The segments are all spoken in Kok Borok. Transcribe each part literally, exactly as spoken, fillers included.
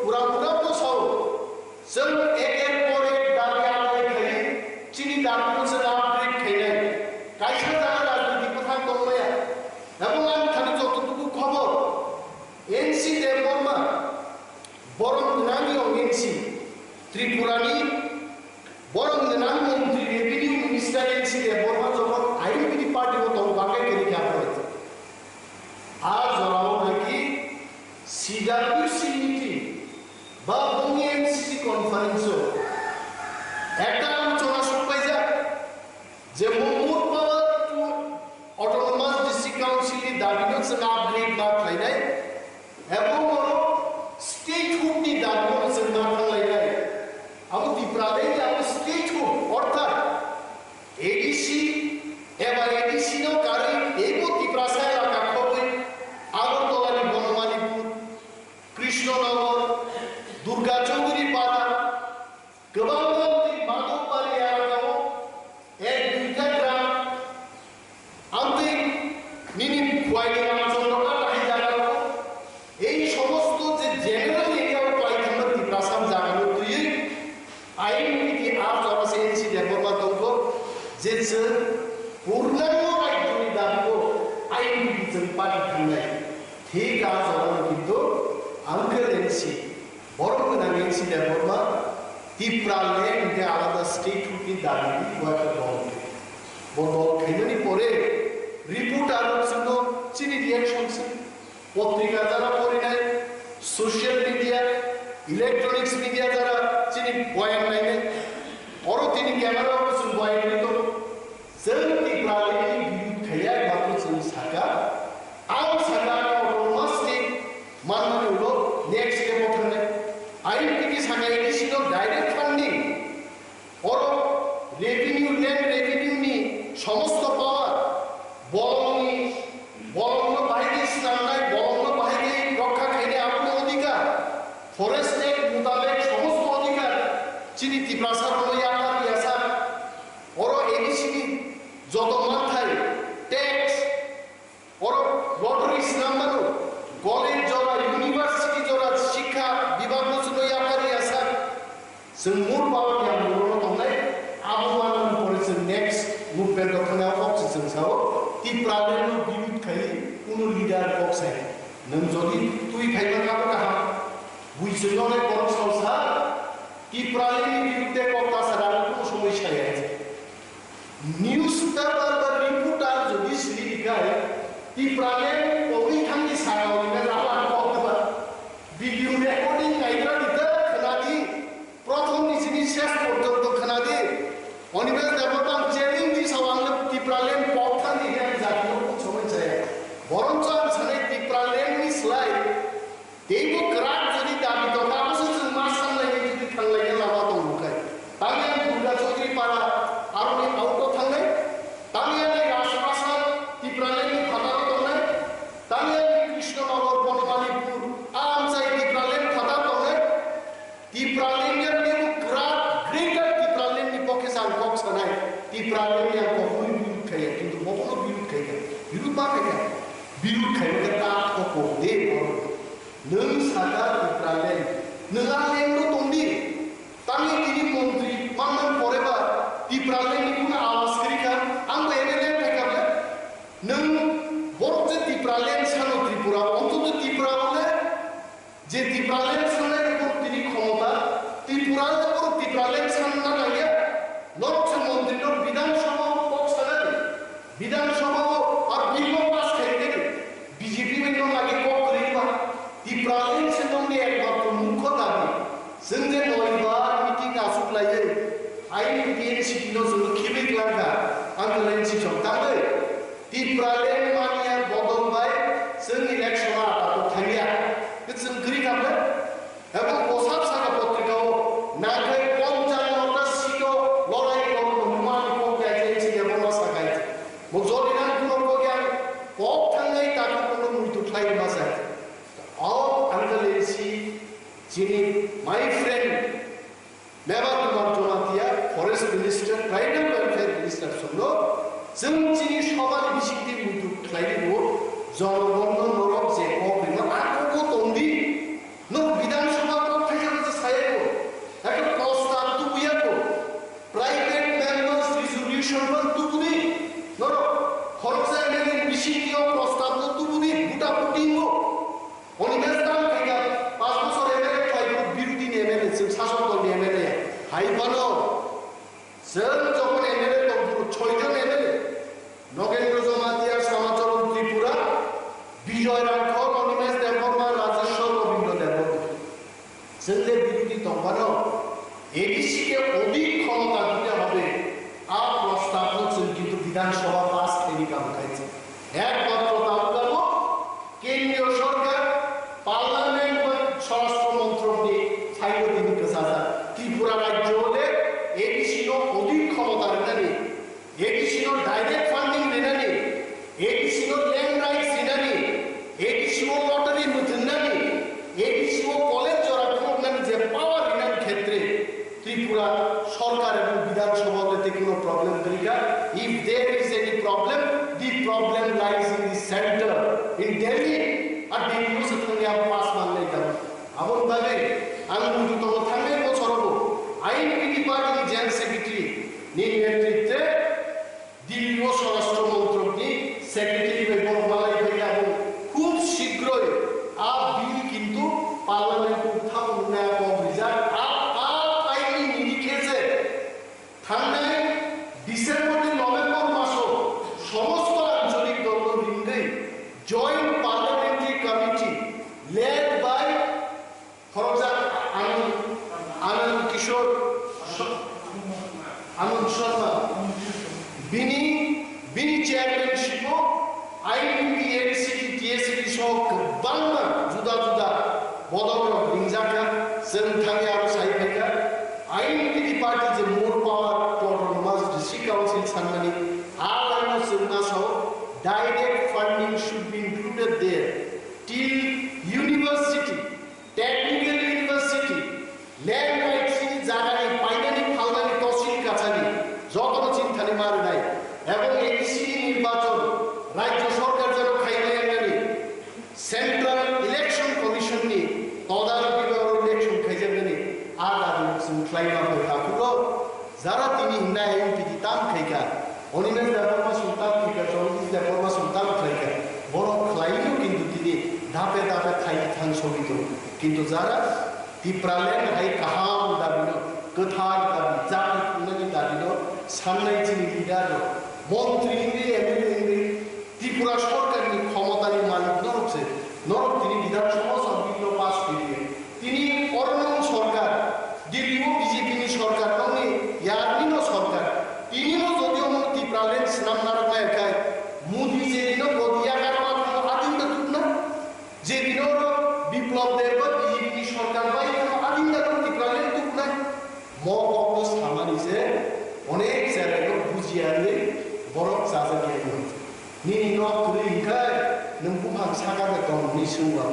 Pura pura to sao. Chwng ek ek por ek dabi adai khai, chini dabi no chwng upgrade khainai. Kaisa jaga rajniti bwthang tongmaya. Abo ang thani joto tuku khobor. N C Debbarma, borok nang yong N C, Tripura ni borok nang montri revenue minister N C Debbarma jokhon I N P T party o tong bakai kiri kya pore. A jorao naki C W C meeting ba bongni M C C conference o ekta alochona sokpaijak je Mumur power to Autonomous District Council ni dabi no chwng upgrade ma khlainai, ebong oro statehood ni dabi no chwng ma thanglainai. Abo Tipra ni abo statehood, orthat A D C eba A D C no karwi teibo Tiprasa elaka khobwi Agartala ni Bonomanipur, Krishnanagar, Durga Chowdhury Para, kwbangma twi Madhobpari elakao ek duita gram, amtwi nini Khwaini Ramchandra Kata hai jagao, ei somosto je general area o kwlai thangma Tiprasa jagano twiwi I N P T R jora se N C Debbarma tongkho, je chwng purnango rajyoni dabigo I N P T chwng pati thangnai. Thik a jorano kintu Uncle N C, borok gwnang N C Debbarma, Tipra land hwnkhe alada statehood ni dabi bo khe dol khe. Bo dol khaimani pore report aro chwngno chini reaction se. Potrika jara porinai, social media, electronics media jara chini boyan nainai, oro tini camera o chwng boyan ri tongo. Chwng Tipralengni birud khaiya, matro chwng saka, ang saka ang autonomous state manmani ulo next step o thangnai. I N P T saka A D C no direct funding. Oro revenue, land revenue ni somosto power, bolongni, bolongno bahai khe swnamnai, bolongno bahai khe rokha khainai aboni odhikar, Forest Act mutabek somosto odhikar chini Tiprasa rokno yapar ya sak. Oro A D C ni joto manthai, tax, oro lottery swnam mano, college jora, university jora, sikha bibhag no chwngno yapari ya sak. Chwng mur power ni ang muro no tongnai, abo manmani pore chwng next movement rok thangna kok se chwng sao, Tipraland no birud khai kuno leader kok sai. Nwng jodi twi phaiba kha bo kaham, bui chwng no nai borok sao sa, Tipraland ni birudde kok ta sa rang kuno somoi saya. Newspaper ba reporter jodi sini dikhai, Tipraland kogwi thangni sakao ni mela kok ba. Video recording naikra di ta khwnadi, prothom ni sini ses porjonto khwnadi. Onibesh Debbarma ang challenge di sao ang Tipraland kok thangni hiya jati no kung somoi jaya. Boroncho ang sanai Tipraland ni slai Teibo kwrak jodi dabi tongkha, abo se chwng ma sanlainai jodi thanglaina lama tongkha. Tangya Durga Chaudhary Para aroni auto thangnai, tangya ni Rajprasad Tipraland ni phataro tongnai, tangya ni Krishnanagar Bonomanipur a amchai Tipraland phatar tongnai, Tipraland ni teibo kwrak Greater Tipraland ni pokhe chang kok sanai, Tipraland ni ang kok hwnwi birud khaiya, kintu bobono birud khaikha, birud ma khaikha, birud khaimani ta kok de. Nwng saka Tipraland, nwng a land no tongdi. Tangwi tini montri manmani pore ba Tipraland ni kuno awas kwrwi kha, ang bo M L A phai kha ble. Nwng borok je Tipraland sano Tripura, ontoto Tripura o le je Tipraland sanai borok tini khomota, Tripura le borok Tipraland sanna nangya, norok se montri no Bidhan Sabha o kok sanani. Bidhan Sabha o ar bill no pass khai khe B J P bai no lagi kok kwrwi ba. Tipraland se nongni ekmatro mukho dabi. Chwng je noi bar meeting asuk laiwi, I N P T N C T no chwng khibi klangkha, ang kwlai si chong tangwi. Tipraland mania bodol bai chwng election a tato thangya. Kwchwng kwrwi kha ble? Abo bwsap saka potrika o, nangkhai ponchano ta seat o lorai kormo hwnmani kok ya khe chini abo ma sakai. Mo jodi nang kuno kok ya kok thangnai ta kuno muitu khlai ma sai. O ang le si chini my friend Mevar Kumar Jamatia, Forest Minister, Tribal Welfare Minister songno, chwng chini sobani bisingtwi muitu khlai di bo, jonogonna norok je kok rima, a kok o tongdi, no Bidhan Sabha Phano chwng jokhon M L A tongphuru, soijon M L A, Nogendra Jamatia, Samacharan Tripura, Bijoy Rangkhol, Animesh Debbarma, Rajeshwar Rabindra Debbarma. Chwng je birodhi tongphano A D C ke odhik khomota dite hobe, a prostabno chwng kintu Bidhan Sabha pass khaini kaham khai se. Ekmatro tabuk tabuk Kendriyo Sorkar, Parliament bai Swarashtra Montrok ni phaino tini kwchajak. Tripura rajyo le A D C no odhik khomota rinani, A D C no direct funding rinani, A D C no land rights rinani, A D C o lottery mwthwngnani, A D C o college jora phunuknani je power rinani khetre Tripura Sorkar ebong Bidhan Sabha le tei kuno problem kwrwi kha. If there is any problem, the problem lies in the center, in Delhi. Ar Delhi o se thangya pass manlai tamo. Aboni bagwi ang buju tongo thangnai bosorobo I N P T party ni General Secretary ni netritwe Delhi o Swarashtra Montrok ni Secretary bai borok malai phai kha, abo khub shigroi a bill kintu Parliament o thamu nai kok rijak. A, a aini nini khe je thangnai December ni November maso somosto ancholik dol no ringwi Joint Parliamentary Committee led by Khorokjak Anand, Anand Kishore Sha-, Anand Sharma. Bini, bini chairmanship o I N P T, N C T, T S F T soho kwbangma juda juda bodol rok ringjak kha. Chwng thangwi aro sai phai kha. I N P T party je more power to autonomous district council sanmani, a line o chwng ma sao direct funding should be included there till university, Technical University, land rights ni jaga ni painani phalnani tosil kachani jotono chinthani ma rwnai, ebong A D C ni nirbachon rajyo sorkar jero khainai wngnani Central Election Commission ni todarok bai oro election khaijaknani a dabi chwng khlaima bai takhukgo. Jara tini hwnwi I N P T tam khaikha, Animesh Debbarma song tam khaikha, Jagadish Debbarma song tam khaikha, borok khlaio, kintu tini dape dape khai thang sogwi tongo. Kintu jara Tipraland hai kaham dabino, kwthar dabi, jati thumnani dabino sannai chini leader rok, montri wngwi, M L A wngwi, Tripura sorkarni khomotani malik norok se, norok tini Bidhan Sabha o bill no pass khailiya. Tini oro nang sorkar, Delhi o B J P ni sorkar, nongni yarni no sorkar, tini no jodi omo Tipraland swnam narwk nai khai, Modi je no godiya garma thangno adin da tukna, je dino oro Biplab Deb ba B J P ni sorkar bai no adin da no Tipraland tuknai. Mo kokno samani se onek cheraino bujiya wngwi borok chajakya wngwi. Nini nok kwrwi hwnkhe nwng buphang saka de tong hwnwi swngba.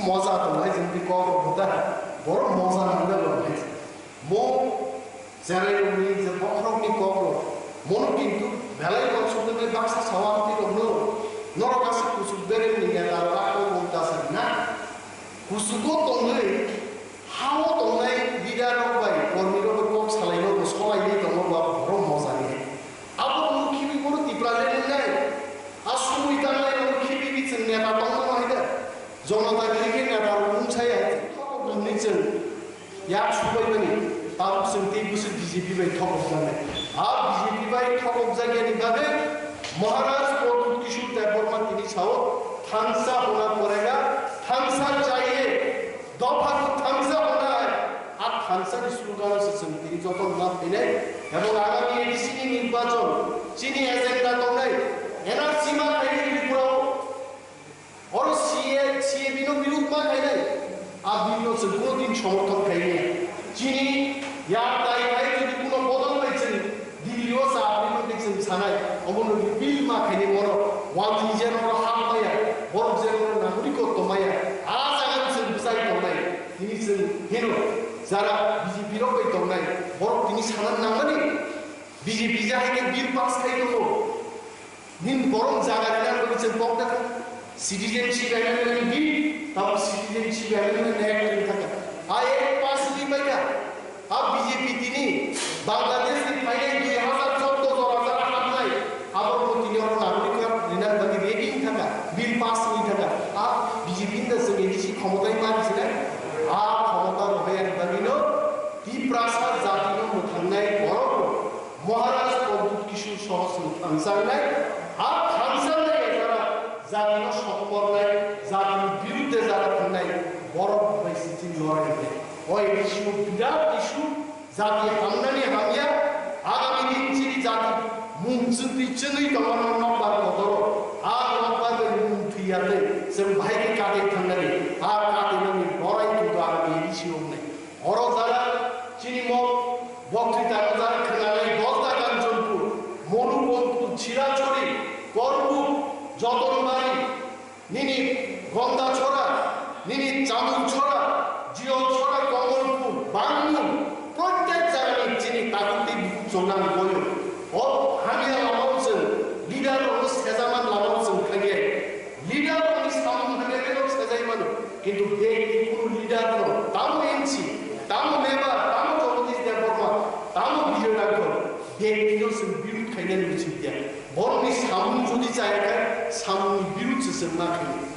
Moja tongnai chwngni kokrok bwta borok moja nangjago hwnwi. Mo cherairokni je bokhorokni kokrok, mono kintu belai koksoknai baksa sawa amtwirokno norok aswk kuchuk beremni netarok akhoro mungta sa na. Kuchugo tongwi, hao tongnai leader rok bai, kormi rok bai kok salaino bo solaigwi tongo ba borok mojani. Abo rok khibi bono Tipraland wngnai. A sumui tangnai rok khibi bi chwng neta tongmano hai da. Jonota dili khe neta rok mungsai hai. Thokok rwngni chwng yak subai mani. Tabuk chwng tei bwswk B J P bai thokok mani. A B J P bai thokok jagyani bagwi Maharaj Pradyut Kishore Debbarma tini sao, "Thansa hona porega, thansa chahiye." Dopha kwthangsa hwnai, a thansa ni slogan se chwng tini joto wngma phainai. Ebong agami A D C ni nirbachon chini agenda tongnai, N R C ma khainai Tripura o. Oro C A, C A B no birud ma khainai. A bill no chwng kuno din somorthon khainai. Chini yak dai khai jodi kuno bodol bai chwng Delhi o cha aboni bagwi chwng sanai, omono repeal ma khaini borok, wal ni je norok hap maya, borok je norok nagorik o tongmaya, a jaga ni chwng bwchai tongnai, tini chwng hino, jara B J P rok bai tongnai, borok tini sana nangmani, B J P je hai khe bill pass khai tongo, nini borok jaga rina bagwi chwng kok da kha. Citizenship Amendment Bill, tamo Citizenship Amendment Act wng thaka. A Act pass wngwi paikha. A B J P tini Bangladesh ni phainai dui hazar chordo jora jora hapnai. Abo bo tini oro nagorik rina bagwi ready wng thaka. Bill pass wngwi thaka. A B J P ni da chwng A D C khomotai ma sinai. A khomota rohai ani bagwi no Tiprasa jati no Sangnai, ha thansa nai jara jati no sokmornai, jati birudde jara thangnai, borok bai sitin lorai nai. Oi issue, birat issue, jati hamnani hamya, agami din chini jati mung chwngtwi chwngwi tongmani nokbar kotoro, a nokbar bai mung thwiyatwi, chwng bahai khe katwi thangnani, a katwinani lorai tongdo agami issue wngnai. Oro jara chini mok boktwitano jara khwnanai Dosda Kanchanpur, Monukanchanpur, Chirachori, Korbuk, Jotonbari, nini Gondachora, nini Chamukchora, Jiolchora, Komolpur, Bangmung, prottek jagani chini takhuk tei bukhuk chongnang boyo. O hamya lamao chwng leader rokno sejaman lamao chwng khainai. Leader rokni samung hamya khe nok sejai mano. Kintu bek ni kunu leader no, tamo M C, tamo member, tamo Jagadish Debbarma, tamo Bijoy Rangkhol, bek ni no chwng birud khainani ucit ya. Borokni samung jodi chaya khe, samungni birud se chwng ma khainai.